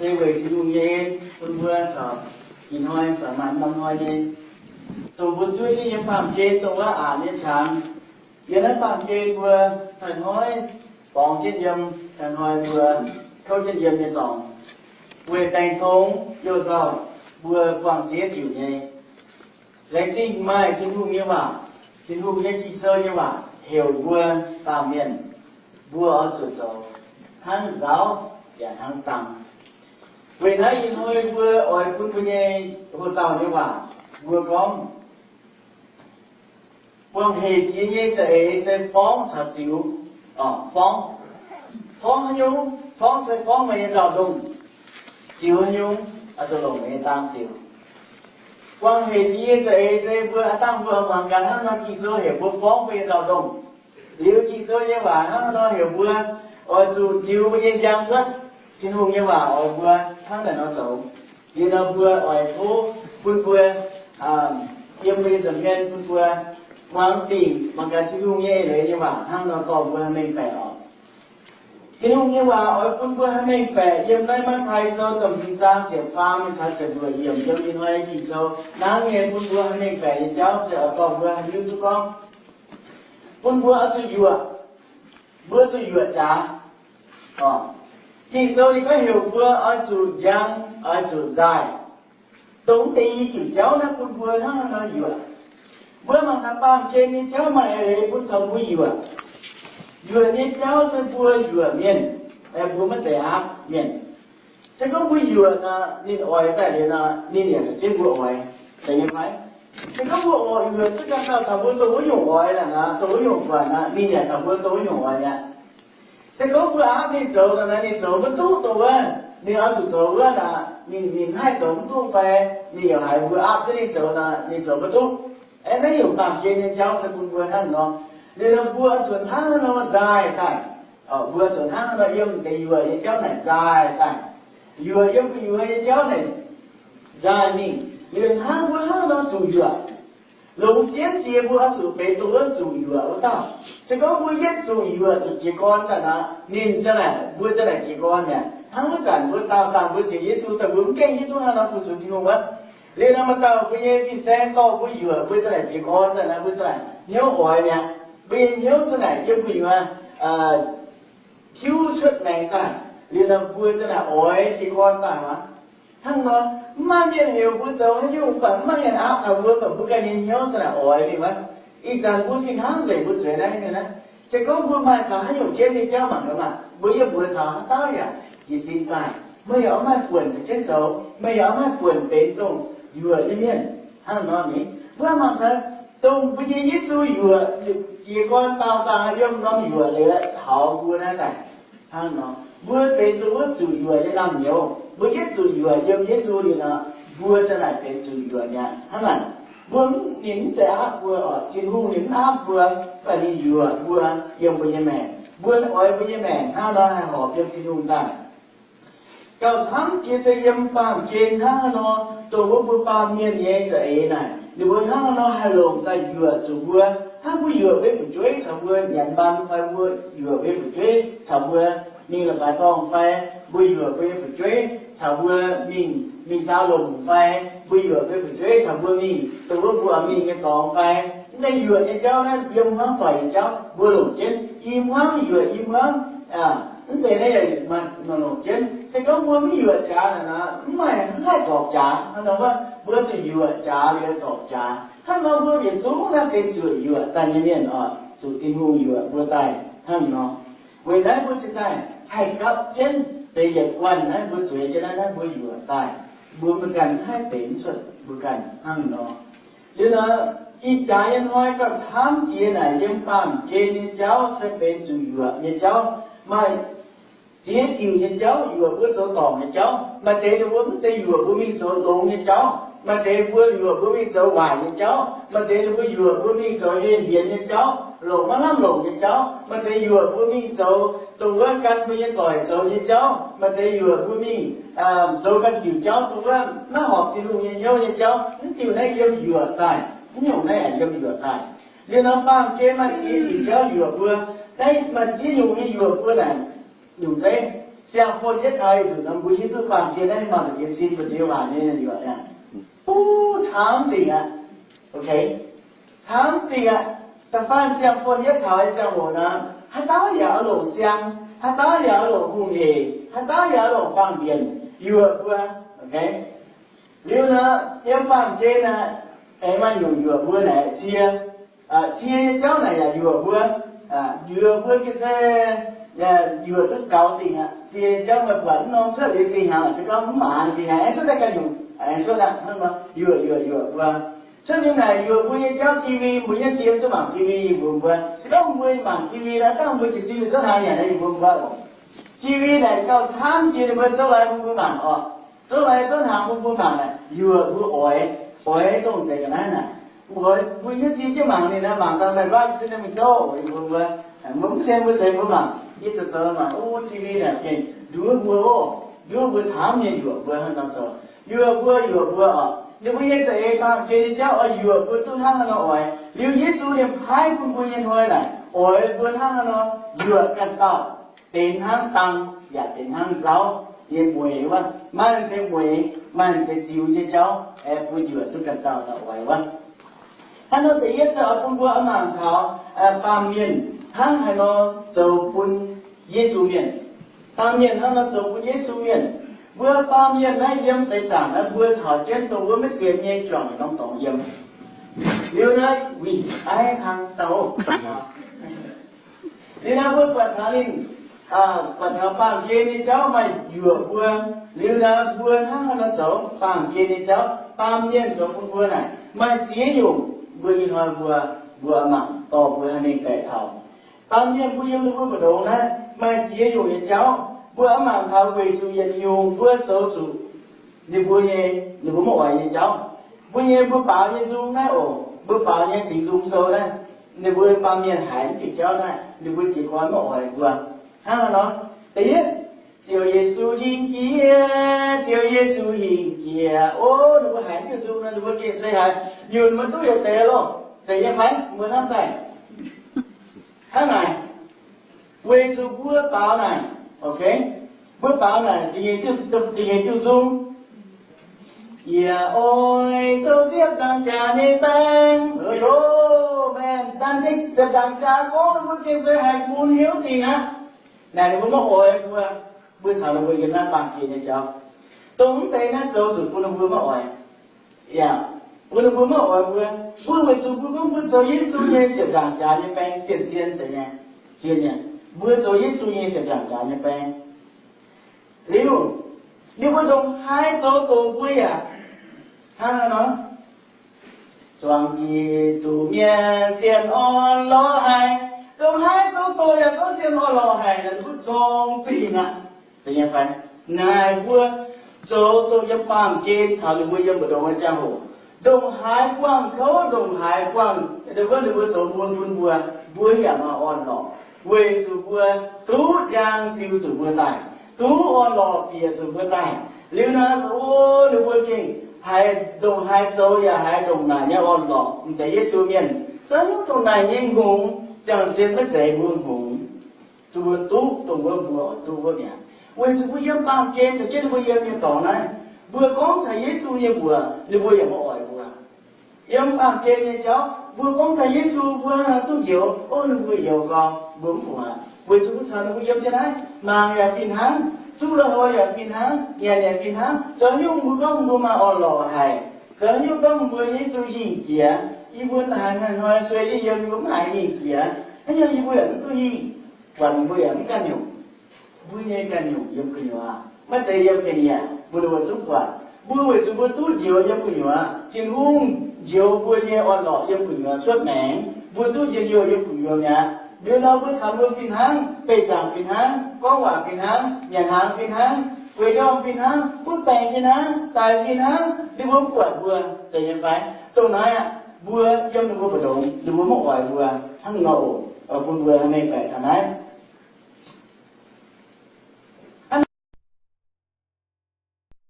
Se weic Tin-Hungh nyei en bun mbuo caux ih hnoi caux maaih norm hnoi nyei, dongh mbuo zuov jienv yiem baamh gen dongh wuov aqc nyei qangx. Yiem naaiv baamh gen mbuo daaih hnoi borngz jienv yiem, daaih hnoi mbuo kouv jienv yiem nyei dorngx, weic baengc tongx youh nzauh, mbuo buangh ziex diuc nyei. Laengz zingh maaih Tin-Hungh nyei waac, Tin-Hungh nyei Ging-Sou nyei waac heuc mbuo baamh mienh, mbuo oix zuqc zoux hnangv nzaaux yaac hnangv dangx. Weic naaiv ih hnoi mbuo oix bun mbuo nyei hoc-dauh nyei waac, mbuo gorngv, buangh hec jiex nyei za'eix se forngv caux ziux. Forngv, forngv haaix nyungc? Forngv se forngv meih nyei nzauh-ndongh. Ziux haaix nyungc? Oix zuqc longc meih nyei dang ziux. Buangh hec jiex nyei za'eix se mbuo aav dangh mbuo muangx gaax hnangv nor Ging-Sou heuc mbuo forngv mbuo nyei nzauh-ndongh. Liuz Ging-Sou nyei waac hnangv nor heuc mbuo oix zuqc ziux mbuo nyei njang cuotv. Tin-Hungh nyei waac oix mbuo hnangv naaic nor zoux. Liuz nor mbuo oix tov bun mbuo yiem mbuo nyei nza'hmien bun mbuo muangx dingc mangc gaax Tin-Hungh nyei eix leiz nyei waac hnangv nor dorh mbuo haih mengh baeqc oc. Tin-Hungh nyei waac oix bun mbuo haih mengh baeqc yiem naaiv Matv^taai Sou da'hmz zaang ziepc faam mingh taux ziepc luoqc yiemc yiem ih hnoi Ging-Sou hnangv nyei bun mbuo haih mengh baeqc nyei jauv se oix dorh mbuo haih hiuv duqv gorngv bun mbuo oix zuqc yuoqc, mbuo zuqc yuoqc jaax. Ging-Sou ninh gorngv heuc mbuo oix zuqc njang, oix zuqc nzaaih. Dongh deix i diuc jauv naaiv bun mbuo hnangv nor yuoqc. Mbuo mangc gaax baamh gen nyei jauv maaih eix leiz bun taux mbuo yuoqc. Yuoqc nyei jauv se mbuo yuoqc mienh, mbuo maiv zeiz aapv mienh. Se gorngv mbuo yuoqc nor, ninh oix daaih liuz nor, ninh yaac caux jienv mbuo oix, zeiz nyei fai? Se gorngv mbuo oix yuoqc zungv ganh dauh caux mbuo dongh wuov nyungc oix naaic nor, dongh wuov nyungc buatc nor, ninh yaac caux mbuo dongh wuov nyungc oix mi'aqv. Se gorngv mbuo aapv ninh zoux nor, ninh zoux maiv duqv dongh wuov ninh oix zuqc zoux wuov nor, ninh, ninh haih zoux maiv duqv fai ninh yaac haiz mbuo aapv jienv ninh zoux nor, ninh zoux maiv duqv. Aeqv, naaiv nyungc baamh gen nyei jauv se bun mbuo hnangv nor. Liuz nor mbuo zuqc hnangv nor nzaaih daaih. Mbuo zuqc hnangv nor yiem deix yuoqc nyei jauv naaic nzaaih daaih. Yuoqc yiem gu'nyuoz nyei jauv naaic nzaaih mingh. Liuz hnangv mbuo hnangv nor zuqc yuoqc. Longc jienv jiex mbuo oix zuqc benx dongh wuov zuqc yuoqc wuov dauh. Se gorngv mbuo yietv zuqc yuoqc zuqc jiez gorn daaih nor, ninh za'naaic, mbuo za'naaic jiez gorn mi'aqv. Hnangv wuov zanc mbuo daauh dangh mbuo sienx Yesu daaih mbuo mv gaengh hiuv duqv hnangv nor fu-sux Tin-Hungh wuov. Liuz nor maaih dauh mbuo nyei fin-saeng dorh mbuo yuoqc, mbuo za'naaic jiez gorn daaih nor, mbuo za'naaic hnyouv oix mi'aqv. Mbuo nyei hnyouv za'naaic yiem gu'nyuoz tiuv cuotv maengx daaih. Liuz nor mbuo za'naaic oix jiez gorn daaih aqv. Hnangv nor, mv maaih mienh heuc mbuo zoux haaix nyungc, mv baac mv maaih mienh aapv taux mbuo, mv baac mbuo ganh nyei hnyouv za'naaic oix mingh wuov. Ih zanc mbuo fih hnangv nzengc mbuo zueiz naaiv nyungc naaiv. Se gorngv mbuo maaih taux haaix nyungc jienv nyei jauv mangc gaax maah, mbuo yiem mbuox taux haaix dauh yaac jiez sin daaih. Meih yaac oix maaih buonc caux jienv zoux, meih yaac oix maaih buonc benx dongh yuoqc nyei mienh. Hnangv nor ni, mbuo mangc gaax, dongh mbuo nyei Yesu yuoqc, jiez gorn daauh daaih yiem norm yuoqc liuz taux mbuo naaiv daaih. Hnangv nor, mbuo benx dongh wuov zuqc yuoqc nyei naamh nyouz. Mbuo yietv zuqc yuoqc yiem Yesu liuz nor, mbuo za'naaic benx zuqc yuoqc mi'aqv. Hnangv naaic, mbuo, ninh mv zeiz aapv mbuo oc. Tin-Hungh ninh mv aapv mbuo, mv baac ninh yuoqc mbuo yiem mbuo nyei maengc. Mbuo oix mbuo nyei maengc hnangv nor haih horpc yiem Tin-Hungh daaih. Gauh camv jiex se yiem baamh gen hnangv haaix nor, dongh wuov mbuo baamh mienh nyei za'eix naaic, ninh mbuo hnangv haaix nor haih longc daaih yuoqc zuqc mbuo. Hnangv mbuo yuoqc mbuo nyei fu'jueiv caux mbuo nyanc mbaan fai, mbuo yuoqc mbuo nyei fu'jueiv caux mbuo mingh la'baaix dorngh fai, mbuo yuoqc mbuo nyei fu'jueiv caux mbuo mingh, mingh saalomc fai, mbuo yuoqc mbuo nyei fu'jueiv caux mbuo mingh dongh wuov mbuo mingh nyei dorngx fai. Mv deix yuoqc nyei jauv naaiv yiem hmuangv doic nyei jauv mbuo longc jienv. I hmuangv yuoqc i hmuangv, mv deix naaiv yaac maaih longc jienv. Se gorngv mbuo mv yuoqc jaax naaic nor, mv maaih, mv haih zorpc jaax. Hnangv nor wuov, mbuo zuqc yuoqc jaax liuz zorpc jaax. Hnangv nor mbuo yietc zungv naaiv benx zuqc yuoqc daaih nyei mienh oc, zuqc Tin-Hungh yuoqc mbuo daaih hnangv nor. Weic naaiv mbuo cingx daaih haih gapv jienv deix yietc guanh naaiv mbuo zueiz jienv naaiv, naaiv mbuo yuoqc daaih, mbuo, mbuo ganh mv haih benx cuotv mbuo ganh hnangv nor. Liuz nor, ih jaax nyei hnoi gauh camv jiex naaic yiem baamh gen nyei jauv se benx zuqc yuoqc nyei jauv. Maaih ziex diuc nyei jauv yuoqc mbuo zoux dorngc nyei jauv. Maaih deix ninh mbuo mv zeiz yuoqc mbuo mingh zoux longx nyei jauv. Maaih deix mbuo yuoqc mbuo mingh zoux waaic nyei jauv. Maaih deix ninh mbuo yuoqc mbuo mingh zoux heh mbienx nyei jauv, longc maiv lamh longc nyei jauv. Maaih deix yuoqc mbuo mingh zoux dongh wuov gan mbuo nyei doic zoux nyei jauv. Maaih deix yuoqc mbuo mingh zoux ganh diuc jauv, dongh wuov maiv horpc Tin-Hungh nyei hnyouv nyei jauv. Mv diuh naaiv yiem yuoqc daaih. Mv nyungc naaiv yaac yiem yuoqc daaih. Liuz nor baamh gen maaih ziex diuc jauv yuoqc mbuo. Naaiv maaih ziex nyungc nyei yuoqc mbuo naaic, nyungc zeiv. Siang-fon yietv taux yietc nzunc nor, mbuo hiuv duqv baamh gen naaiv maaih mbu'ziex cin, mbu'ziex waac nyei yaac, o, camv dingc aqv. Camv dingc aqv. Da'faanh siang-fon yietv taux nyei ziangh hoc nor, haaix dauh yaac oix longc siang, haaix dauh yaac oix longc hungh heic, haaix dauh yaac oix longc baamh mienh yuoqc mbuo. Liuz nor, yiem baamh gen naaic, aengx maaih nyungc yuoqc mbuo naaic cie, cie nyei jauv naaic yaac yuoqc mbuo, yuoqc mbuo ga'sie, yuoqc duqv gaux dingc aqv. Cie nyei jauv meih buatc mv norm cuotv liuz fih hnangv, se gorngv mv maaz fih hnangv, aengx cuotv daaih ganh nyungc, aengx cuotv daaih hnangv nor yuoqc yuoqc yuoqc mbuo. Cuotv nyungc naaic yuoqc mbuo nyei jauv T V, mbuo nyei siex duqv mangc T V yie mbuox mbuo. Se gorngv mbuo mangc T V naaiv dangh mbuo jiez sin mingh zouv hnaangx nyanc naaiv yie mbuox mbuo oc. T V naaic gauh camv jiex ninh mbuo zouv lai bun mbuo mangc oc. Zouv lai zouv hnaangx bun mbuo mangc naaic yuoqc mbuo oix, oix dongh deix ga'naaiv naaic. Oix mbuo nyei sin jienv mangc ninh naaic, mangc daaih maaih nqaatv sin mingh zouv, yie mbuox mbuo, mbuo mv sienx mbuo seix mbuo mangc, yie zoux zoux mangc, o, T V naaic gengh nduov mbuo oc, nduov mbuo camv nyei yuoqc mbuo hnangv nor zoux. Yuoqc mbuo, yuoqc mbuo oc. Ninh mbuo nyei za'eix baamh gen nyei jauv oix yuoqc mbuo duqv hnangv haaix nor oix. Liuz Yesu ninh paaiv bun mbuo nyei hnoi naaic oix mbuo hnangv haaix nor yuoqc ganh dauh, benx hnangv dang yaac benx hnangv nzauv nyei mueix wuov, maaih deix mueix, maaih deix ziux nyei jauv, aengx bun yuoqc duqv ganh dauh daaih oix wuov. Hnangv nor da'yietv se oix bun mbuo mangc taux baamh mienh hnangv haaix nor zoux bun Yesu mienh. Baamh mienh hnangv nor zoux bun Yesu mienh. Mbuo baamh mienh naaiv yiem seix zaangc naaiv mbuo caux jienv dongh wuov maiv sienx nyei juangc norm dorngx yiem. Liuz naaiv winh aiv hnangv dangh oc. Liuz naaiv mbuo buatc taux ninh, buatc taux baamh gen nyei jauv maaih yuoqc mbuo. Liuz naaiv mbuo hnangv haaix nor zoux baamh gen nyei jauv, baamh mienh zoux bun mbuo naaic maaih ziex nyungc. Mbuo ih hnoi mbuo, mbuo mangc dorh mbuo haih mengh baeqc taux baamh mienh mbuo yiem ninh mbuo mbu'ndongx naaiv maaih ziex nyungc nyei jauv. Mbuo mangc taux weic zuqc yietc nyungc mbuo zoux zuqc ninh mbuo nyei, ninh mbuo maiv oix nyei jauv. Mbuo nyei mbuo baaux nyei nzung naaiv oc, mbuo baaux nyei Singx Nzung Sou naaiv, ninh mbuo baamh mienh haiz mv diuc jauv naaiv, ninh mbuo jiez gorn maiv oix mbuo. Hnangv haaix nor? Da'yietv, Ziouv Yesu hingh jiex, Ziouv Yesu hingh jiex. O, ninh mbuo haiz mv diuc nzung nor, ninh mbuo gengh se haiz nyunc maiv duqv yietc deix loh. Zeiz nyei fai? Mbuo hnamv daaih hnangv naaic, weic zuqc mbuo baaux naaic, ok, mbuo baaux naaic da'nyeic diuh nzung, Yie oix zoux ziepc nzaangc jaax nyei baeng. Maengx daan ziepc nzaangc jaax gorngv mbuo gengh se haiz mun hnyouv dingc aqv. Naaic ninh mbuo maiv oix mbuo, mbuo caux ninh mbuo yiem naaiv baamh gen nyei jauv. Dongh mv deix naaiv zoux zuqc bun ninh mbuo maiv oix. Yaac bun ninh mbuo maiv oix mbuo. Mbuo weic zuqc mbuo gorngv mbuo zoux Yesu nyei ziepc nzaangc jaax nyei baeng, zien-zien zeiz nyei, zien nyei. Mbuo zoux Yesu nyei ziepc nzaangc jaax nyei baeng. Liuz, ninh mbuo ndongc haaix zoux doqc mbuo yaac hnangv haaix nor, zuangx Giduc mienh zien orn-lorqc haic. Ndongc haaix zoux doqc yaac gorngv zien orn-lorqc haic, ninh mbuo zorng dingc aqv. Zeiz nyei fai? Naaic mbuo zoux doqc yiem baamh gen caux ninh mbuo yiem mbu'ndongx nyei ziangh hoc, ndongc haaix buangh kouv, ndongc haaix buangh, wuov ninh mbuo zoux mun bun mbuo, mbuo yaac maaih orn-lorqc, weic zuqc mbuo duqv njang ziux zuqc mbuo daaih, duqv orn-lorqc bieqc zuqc mbuo daaih. Liuz naaiv, o, ninh mbuo gengh haiz ndongc haaix zoux yaac haiz ndongc naaic nyei orn-lorqc. M'deix Yesu mienh, za'gengh ndongc naaic nyei hngongx, ziangh zien maiv zeiz mbuo hngongx. Duqv, duqv dongh wuov mbuo oix duqv wuov mi'aqv. Weic zuqc mbuo yiem baamh gen caux jienv ninh mbuo yiem nyei dorngx naaiv, mbuo gorngv taux Yesu nyei mbuox, ninh mbuo yaac maiv oix mbuo. Yiem baamh gen nyei jauv, mbuo gorngv taux Yesu, mbuo duqv njoux, o, ninh mbuo youx gau, mbuo mv fungc aqv. Weic zuqc mbuo caux ninh mbuo yiem jienv naaiv, mangc yaac fih hnangv, zuqv lui-houx yaac fih hnangv, nyanc yaac fih hnangv. Zoux nyungc mbuo gorngv mbuo maaih orn-lorqc haic, zoux nyungc gorngv mbuo Yesu hingh jiex, yie mbuo haiz hnoi-hnoi sueih yiem, yie mbuo mv haiz hingh jiex, hnangv yiem yie mbuo yaac mv duqv hingh, buatc mbuo yaac mv ganh nyungc. Mbuo nyei ganh nyungc yiem gu'nyuoz, maiv zeiz yiem ga'nyiec bun ninh mbuo duqv buatc. Mbuo weic zuqc mbuo duqv njoux yiem gu'nyuoz, Tin-Hungh njoux mbuo nyei orn-lorqc yiem gu'nyuoz cuotv maengx, mbuo duqv njien-youh yiem gu'nyuoz mi'aqv. Liuz nor mbuo caux mbuo fih hnangv, beih zaangc fih hnangv, gorngv waac fih hnangv, nyanc hnaangx fih hnangv, gueix ndorm fih hnangv, butv baengc fih hnangv, daic fih hnangv, ninh mbuo mv buatc mbuo, zeiz nyei fai? Dongh naaiv aqv, mbuo yiem ninh mbuo mbu'ndongx, ninh mbuo maiv oix mbuo, hnangv nor oc. Bun mbuo mengh baeqc taux naaiv.